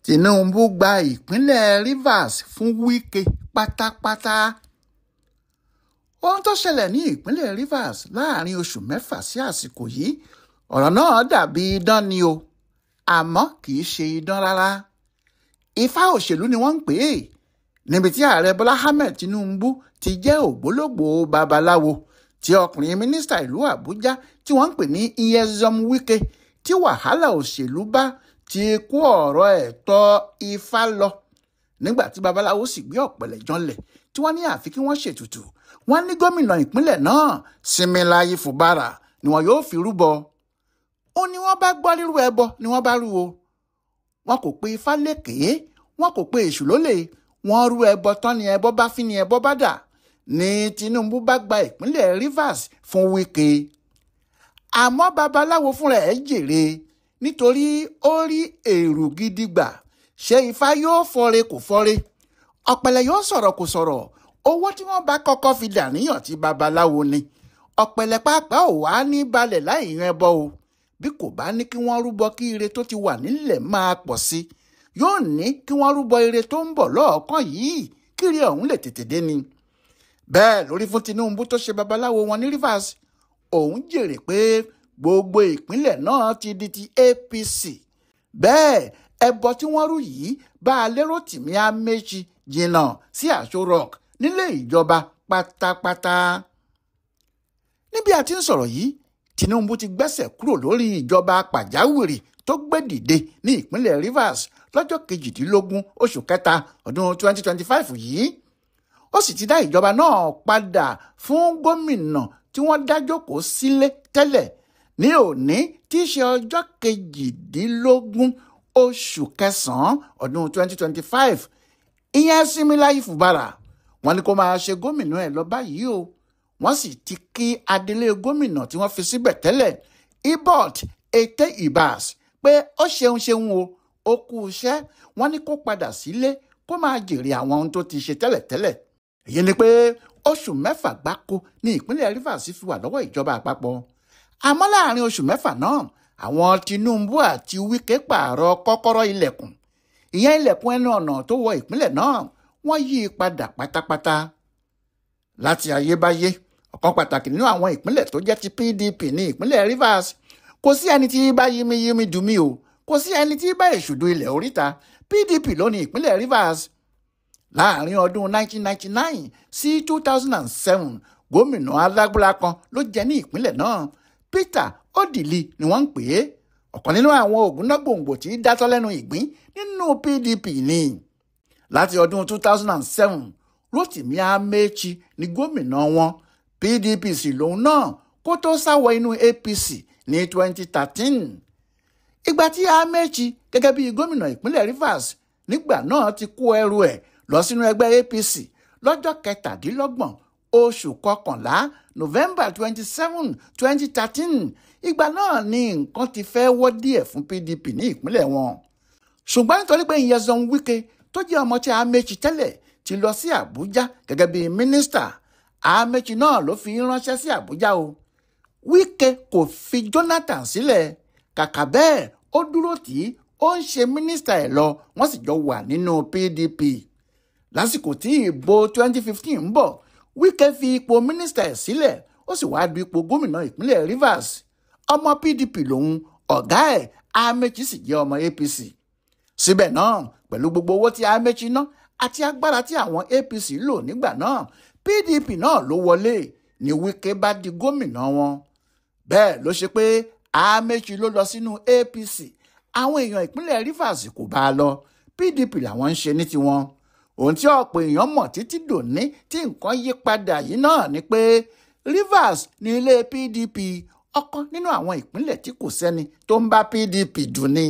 Tinubu gba ìpínlẹ̀ Rivers fún Wike pátápátá. Ohun tó ṣẹlẹ̀ ní ìpínlẹ̀ Rivers láàrin oṣù mẹ́fà sí àsìkò yìí, ọ̀rọ̀ náà dàbí idán ni o, àmọ́ kì í ṣe idán rárá. Ifá òṣèlú ni wọ́n ń pè é, níbi tí ààrẹ Bọ́lá Ahmed Tinubu ti jẹ́ ògbólógbòó babaláwo tí ọkùnrin mínísítà ìlú Àbújá tí wọ́n ń pè ní Nyesom Wike tí wàhálà òṣèlú bá ti kó ọ̀rọ̀ ẹ̀tọ́ Ifá lọ. Nígbà tí babaláwo sì gbé ọ̀pẹ̀lẹ̀ janlẹ̀ tí wọ́n ní àfi kí wọ́n ṣètùtù, wọ́n ní gómìnà ìpínlẹ̀ náà Similayi Fubara ni wọn yóò fi rúbọ. Ó ní wọ́n bá gbọ́ rírú ẹbọ ni wọ́n bá rú o. Wọn kò pe Ifá lékèé, wọn kò pe èṣù lólè, wọ́n rú ẹbọ tán ni ẹbọ bá fín ni ẹbọ bá dà ní Tinubu bá gba ìpínlẹ̀ Rivers fún Wike. Àmọ́ babaláwo fúnra ẹ̀ jèrè nítorí ó rí èrò gidi gbà. Ṣé Ifá yóò fọre kò fọre, ọ̀pẹ̀lẹ̀ yóò sọ̀rọ̀ kò sọ̀rọ̀, owó tí wọ́n bá kọ́kọ́ fi dàníyàn tí babaláwo ni. Ọ̀pẹ̀lẹ̀ pàápàá ò wá ní balẹ̀ láì yan ẹbọ o. Bí kò bá ní kí wọ́n rúbọ kí ire tó ti wà nílẹ̀ máa pọ̀ sí, yóò ní kí wọ́n rúbọ ire tó ń bọ̀ lọ́ọ̀kan yìí kí ire ọ̀hún lè tètè dé ni. Bẹ́ẹ̀ lórí fún Tinubu tó ṣe babaláwo wọn ní Rivers, òun jèrè pé gbogbo ìpínlẹ̀ náà ti di ti APC. Bẹ́ẹ̀ ẹbọ tí wọ́n rú yìí bá a lérò Tìmí Amechi jìnnà sí Aso Rock nílé ìjọba pátápátá. Níbi àti ń sọ̀rọ̀ yìí, Tinubu ti gbẹ́sẹ̀ kúrò lórí ìjọba pàjáwìrì tó gbé dìde ní ìpínlẹ̀ Rivers lọ́jọ́ 18 oṣù kẹta ọdún 2025 yìí. Ó sì ti dá ìjọba náà padà fún gómìnà tí wọ́n dá jókòó sílé tẹ́lẹ̀ ní òní tí í ṣe ọjọ́ 18 oṣù kẹsàn-án ọdún 2025. Ìyẹn Similayi Fubara, wọ́n ní kó máa ṣe gómìnà ẹ̀ lọ báyìí o. Wọ́n sì ti kí adelé gómìnà tí wọ́n fi síbẹ̀ tẹ́lẹ̀, Ibot Ete Ibas, pé ó ṣeun ṣeun o, ó kú iṣẹ́. Wọ́n ní kó padà sílé kó máa jèrè àwọn ohun tó ti ṣe tẹ́lẹ̀tẹ́lẹ̀. Èyí ni pé oṣù mẹ́fà gbáko ní ìpínlẹ̀ Rivers fi wà lọ́wọ́ ìjọba àpapọ̀. Àmọ́ láàrin oṣù mẹ́fà náà, àwọn Tinubu àti Wike pààrọ̀ kọ́kọ́rọ́ ilẹ̀kùn. Ìyẹn ilẹ̀kùn ẹnu ọ̀nà tó wọ ìpínlẹ̀ náà, wọ́n yí i padà pátápátá. Láti ayébáyé, ọ̀kan pàtàkì nínú àwọn ìpínlẹ̀ tó jẹ́ ti PDP ní ìpínlẹ̀ Rivers. Kò sí ẹni tí bá yímiyími dùn mí o, kò sí ẹni tí bá èṣù du ilẹ̀ oríta. PDP ló ní ìpínlẹ̀ Rivers. Láàrin ọdún 1999 sí 2007, gómìnà alágbára kan ló jẹ ní ìpínlẹ̀ náà, Peter Odili ni wọ́n ń pè é. Ọ̀kan nínú àwọn ògúnnágbòǹgbò tí dátọ́ lẹ́nu ìgbín nínú PDP ni. Láti ọdún 2007, Rotimi Amechi ni gómìnà wọn, PDP sì lòun náà kó tó sáwọ inú APC ní 2013. Ìgbà tí Amechi gẹ́gẹ́ bí gómìnà ìpínlẹ̀ Rivers nígbà náà ti kó ẹrù ẹ̀ lọ sínú ẹgbẹ́ APC lọ́jọ́ 27 oṣù kọkànlá November 27, 2013, ìgbà náà ni nǹkan ti fẹ́ wọ́ díẹ̀ fún PDP ní ìpínlẹ̀ wọn. Ṣùgbọ́n nítorí pé Nyesom Wike tó jẹ́ ọmọ tí Amechi tẹ́lẹ̀ ti lọ sí Àbújá gẹ́gẹ́ bí mínísítà, Amechi náà ló fi ránṣẹ́ sí Àbújá o. Wike kò fi Jonathan sílẹ̀, kàkà bẹ́ẹ̀ ó dúró tí ó ń ṣe mínísítà ẹ̀ lọ, wọ́n sì jọ wà nínú PDP. Lásìkò tí ìbò 2015 ń bọ̀, Wike fi ipò mínísítà ẹ̀ sílẹ̀, ó sì wáá du ipò gómìnà ìpínlẹ̀ Rivers. Ọmọ PDP lòun, ọ̀gá ẹ̀ Amechi sì jẹ́ ọmọ APC. Síbẹ̀ náà, pẹ̀lú gbogbo owó tí Amechi ná àti agbára tí àwọn APC lò nígbà náà, PDP náà ló wọlé ní Wike bá di gómìnà wọn. Bẹ́ẹ̀ ló ṣe pé Amechi ló lọ sínú APC, àwọn èèyàn ìpínlẹ̀ Rivers kò bá a lọ, PDP làwọn ń ṣe ní tiwọn. Ohun tí ọ̀pọ̀ èèyàn mọ̀ títí dòní tí nǹkan yí padà yìí náà ni pé Rivers ní ilé PDP, ọ̀kan nínú àwọn ìpínlẹ̀ tí kò sẹ́ni tó ń bá PDP dùn ni.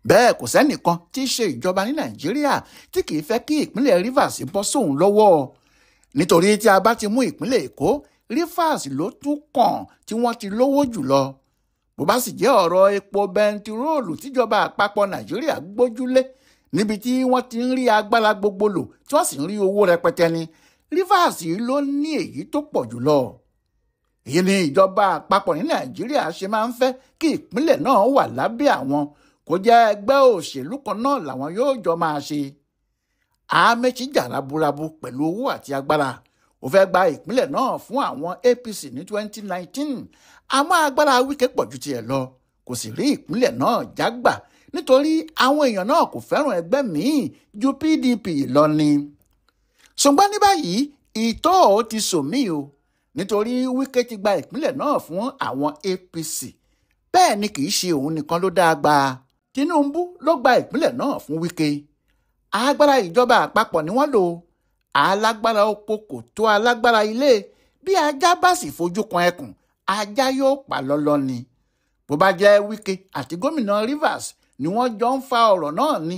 Bẹ́ẹ̀ kò sẹ́nìkan tí í ṣe ìjọba ní Nàìjíríà tí kì í fẹ́ kí ìpínlẹ̀ Rivers bọ́ sóun lọ́wọ́. Nítorí tí a bá ti mú ìpínlẹ̀ Èkó, Rivers ló tún kàn tí wọ́n ti lówó jùlọ. Bó bá sì jẹ́ ọ̀rọ̀ epo bẹntiróòlù tíjọba àpapọ̀ Nàìjíríà gbójúlé níbi tí wọ́n ti ń rí agbára gbogbo lò tí wọ́n sì ń rí owó rẹpẹtẹ ni, Rivers ló ní èyí tó pọ̀ jùlọ. Èyí ni ìjọba àpapọ̀ ní Nàìjíríà ṣe máa ń fẹ́ kí ìpínlẹ̀ náà wà lábẹ́ àwọn Kó jẹ́ ẹgbẹ́ òṣèlú kan náà làwọn yóò jọ máa ṣe. Amaechi jà raburabu pẹ̀lú owó àti agbára. Ó fẹ́ gba ìpínlẹ̀ náà fún àwọn APC ní 2019, àmọ́ agbára Wike pọ̀ ju tiẹ̀ lọ, kò sì rí ìpínlẹ̀ náà jágbà nítorí àwọn èèyàn náà kò fẹ́ràn ẹgbẹ́ míì ju PDP lọ ni. Ṣùgbọ́n ní báyìí ìtọ́ ò ti sòmí o, nítorí Wike ti gba ìpínlẹ̀ náà fún àwọn APC. Bẹ́ẹ̀ ni kì í ṣe òun nìkan ló dáa gbà. Tinubu ló gba ìpínlẹ̀ náà fún Wike. Agbára ìjọba àpapọ̀ ni wọ́n lò. Alágbára oko kò tó alágbára ilé, bí ajá bá sì fojú kan ẹkùn, ajá yóò pa lọ́lọ́ ni. Bó bá jẹ́ Wike àti gómìnà Rivers ni wọ́n jọ ń fa ọ̀rọ̀ náà ni,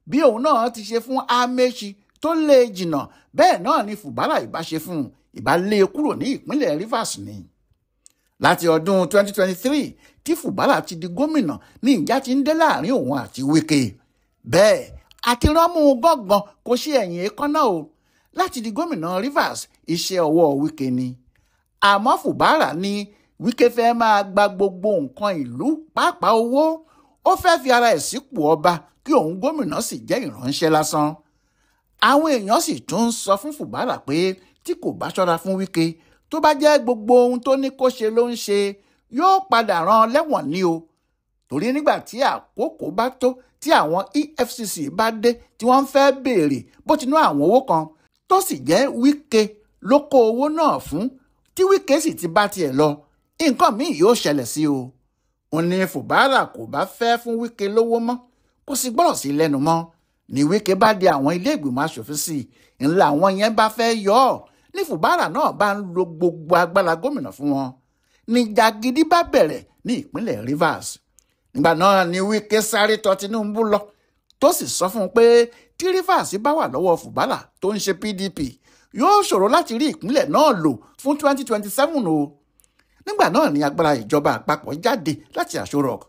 bí òun náà ti ṣe fún Amaechi tó lé jìnnà, bẹ́ẹ̀ náà ni Fubara ìbá ṣe fún un, ìbá lé e kúrò ní ìpínlẹ̀ Rivers ni. Láti ọdún 2023 tí Fubara ti di gómìnà ní ìjà ti ń dé láàrin òun àti Wike. Bẹ́ẹ̀ àti ránmú gángan kò ṣe ẹ̀yìn èékánná o. Láti di gómìnà Rivers iṣẹ́ ọwọ́ Wike ni. Àmọ́ Fubara ní Wike fẹ́ máa gba gbogbo nǹkan ìlú, pàápàá owó. Ó fẹ́ fi ara ẹ̀ sípò ọba kí òun gómìnà sì jẹ́ ìránṣẹ́ lásán. Àwọn èèyàn sì tún ń sọ fún Fubara pé tí kò bá ṣọ́ra fún Wike, tó bá jẹ́ gbogbo ohun tó ní kó ṣe ló ń ṣe, yóò padà rán lẹ́wọ̀n ni o. Torí nígbà tí àkókò bá tó tí àwọn EFCC bá dé tí wọ́n fẹ́ béèrè bó ti ná àwọn owó kan, tó sì jẹ́ Wike ló kó owó náà fún, tí Wike sì ti bá tiẹ̀ lọ, nǹkan míì yóò ṣẹlẹ̀ sí o. Ó ní Fubara kò bá fẹ́ fún Wike lówó mọ́, kò sì gbọ́rọ̀ sí lẹ́nu mọ́. Ní Wike bá di àwọn ilé ìgbìmọ̀ aṣòfin sí i, ńlá àwọn yẹn bá fẹ́ yọ ọ́, ní Fubara náà bá ń lo gbogbo agbára gómìnà fún wọn. Ní jàgídí bá bẹ̀rẹ̀ ní ìpínlẹ̀ Rivers. Nígbà náà ni Wike sáré tọ̀ Tinubu lọ, tó sì sọ fún un pé tí Rivers bá wà lọ́wọ́ Fubara tó ń ṣe PDP, yóò ṣòro láti rí ìpínlẹ̀ náà lò fún 2027 o. Nígbà náà ni agbára ìjọba àpapọ̀ jáde láti Aso Rock.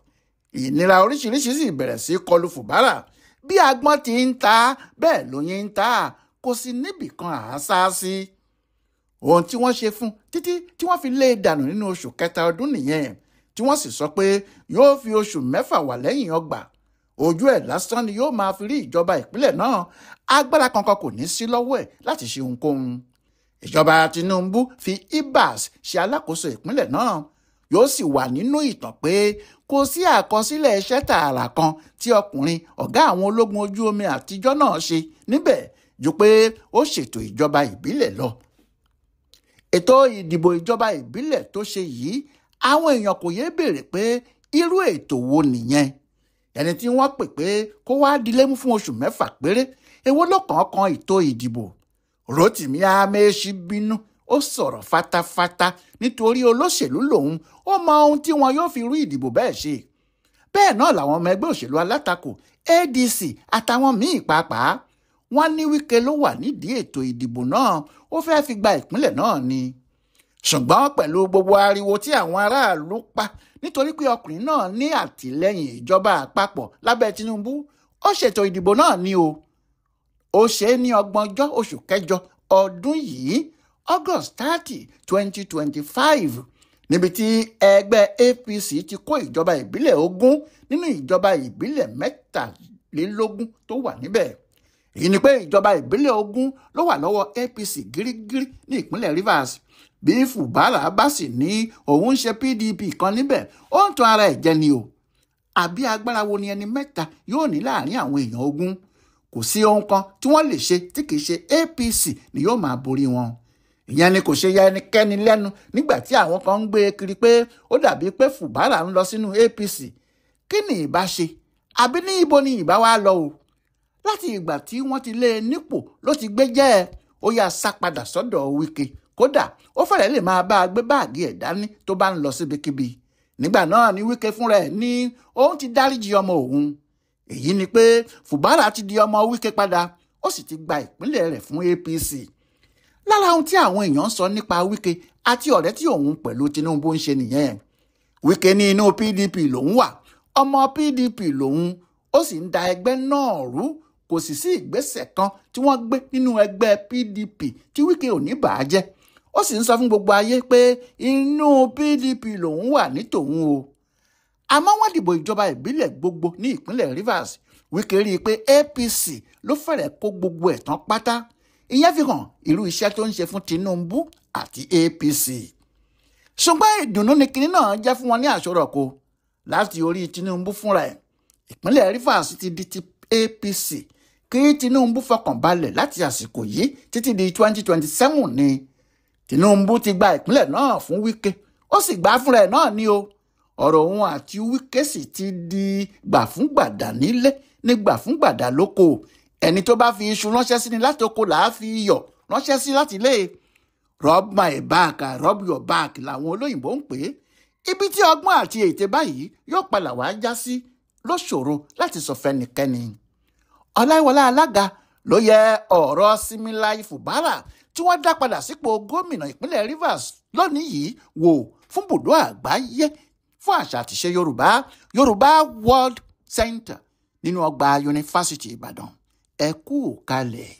Ìnira oríṣiríṣi sì bẹ̀rẹ̀ sí kọlù Fubara. Bí agbọ́n ti ń ta bẹ́ẹ̀ lóyún ń ta, kò sí níbìkan àásá sí. Ohun tí wọ́n ṣe fún títí tí wọ́n fi lé e dànù nínú oṣù kẹta ọdún nìyẹn, tí wọ́n sì sọ pé yóò fi oṣù 6 wà lẹ́yìn ọgbà. Ojú ẹ̀ lásán ni yóò máa fi rí ìjọba ìpínlẹ̀ náà. Agbára kankan kò ní sí lọ́wọ́ ẹ̀ láti ṣe ohunkóhun. Ìjọba Tinubu fi Ibas ṣe alákòóso ìpínlẹ̀ náà. Yóò sì wà nínú ìtàn pé kò sí àkọsílẹ̀ iṣẹ́ tààrà kan tí ọkùnrin ọ̀gá àwọn ológun ojú omi àtijọ́ náà ṣe níbẹ̀ ju pé ó ṣètò ìjọba ìbílẹ̀ lọ. Ètò ìdìbò ìjọba ìbílẹ̀ tó ṣe yìí, àwọn èèyàn kò yéé béèrè pé irú ètò wo nìyẹn. Ẹni tí wọ́n pè pé kó wá dilé mú fún oṣù 6 péré, èwo ló kàn kan ètò ìdìbò? Rotimi Amaechi bínú, ó sọ̀rọ̀ fatafata nítorí olóṣèlú lòun, ó mọ ohun tí wọn yóò fi rú ìdìbò bẹ́ẹ̀ ṣe. Bẹ́ẹ̀ náà làwọn ọmọ ẹgbẹ́ òṣèlú alátakò ADC àtàwọn míì pàápàá. Wọ́n ní Wike ló wà nídìí ètò ìdìbò náà, ó fẹ́ fi gba ìpínlẹ̀ náà ni. Ṣùgbọ́n pẹ̀lú gbogbo ariwo tí àwọn aráàlú pa nítorí pé ọkùnrin náà ní àtìlẹ́yìn ìjọba àpapọ̀ lábẹ́ Tinubu, ó ṣètò ìdìbò náà ni o. Ó ṣe é ní 30 oṣù kẹjọ ọdún yìí, August 30, 2025, níbi tí ẹgbẹ́ APC ti kó ìjọba ìbílẹ̀ 20 nínú ìjọba ìbílẹ̀ 23 tó wà níbẹ̀. Èyí ni pé ìjọba ìbílẹ̀ 20 ló wà lọ́wọ́ APC gírígírí ní ìpínlẹ̀ Rivers. Bí Fubara bá sì ní òun ń ṣe PDP kan níbẹ̀, ó ń tan ara ẹ̀ jẹ ni o. Àbí agbára wo ni ẹni 3 yóò ní láàrin àwọn èèyàn 20? Kò sí ohun kan tí wọ́n lè ṣe tí kìí ṣe APC ni yóò máa borí wọn. Ìyẹn ni kò ṣe ya ẹnikẹ́ni lẹ́nu nígbà tí àwọn kan ń gbé e kiri pé ó dàbí pé Fubara ń lọ sínú APC. Kí ni ìbá ṣe? Àbí ní ibo ni ìbá wá lọ o? Láti ìgbà tí wọ́n ti lé e nípò ló ti gbé jẹ́ ẹ, ó yá sá padà sọ́dọ̀ Wike. Kódà ó fẹ́rẹ̀ lè máa bá a gbé báàgì ẹ̀ dání tó bá ń lọ síbikíbi. Nígbà náà ni Wike fúnra ẹ̀ ní òun ti dáríjì ọmọ òun. Èyí ni pé Fubara ti di ọmọ Wike padà, ó sì ti gba ìpínlẹ̀ rẹ̀ fún APC. Lára ohun tí àwọn èèyàn ń sọ nípa Wike àti ọ̀rẹ́ tí òun pẹ̀lú Tinubu ń ṣe nìyẹn. Wike ní inú PDP lòun wà, ọmọ PDP lòun, ó sì ń da ẹgbẹ́ náà rú. Kò sì sí ìgbésẹ̀ kan tí wọ́n gbé nínú ẹgbẹ́ PDP tí Wike ò ní bàá jẹ́. Ó sì ń sọ fún gbogbo ayé pé inú PDP lòun wà ní tòun o. Àmọ́ wọ́n dìbò ìjọba ìbílẹ̀ gbogbo ní ìpínlẹ̀ Rivers. Wike rí i pé APC ló fẹ́rẹ̀ kó gbogbo ẹ̀ tán pátá. Ìyẹn fi hàn irú iṣẹ́ tó ń ṣe fún Tinubu àti APC. Ṣùgbọ́n ìdùnnú ni kinní náà jẹ́ fún wọn ní àṣọrọ̀kọ láti orí Tinubu fúnra ẹ̀. Ìpínlẹ̀ Rivers ti di ti APC. Kí Tinubu fọkàn balẹ̀ láti àsìkò yìí títí di 2027 ni. Tinubu ti gba ìpínlẹ̀ náà fún Wike, ó sì gbà fúnra ẹ̀ náà ni o. Ọ̀rọ̀ òun àti Wike sì ti di gbàfúngbàdà nílé ní gbàfúngbàdà lóko. Ẹni tó bá fi iṣu ránṣẹ́ sí ni láti oko làá fi iyọ̀ ránṣẹ́ sí láti ilé. Rub my back, I rub your back làwọn olóyìnbó ń pè é. Ibi tí ọgbọ́n àti ète báyìí yóò padà wá já sí ló ṣòro láti sọ fẹ́nikẹ́ni. Ọláìwọlá Alága ló yẹ ọ̀rọ̀ Similayi Fubara tí wọ́n dá padà sípò gómìnà ìpínlẹ̀ Rivers lónìí yìí wò fún bùdó àgbáyé fún àṣà àtìṣe Yorùbá, Yorùbá World Center nínú ọgbà Yunifásitì Ìbàdàn. Ẹ kú kalẹ̀.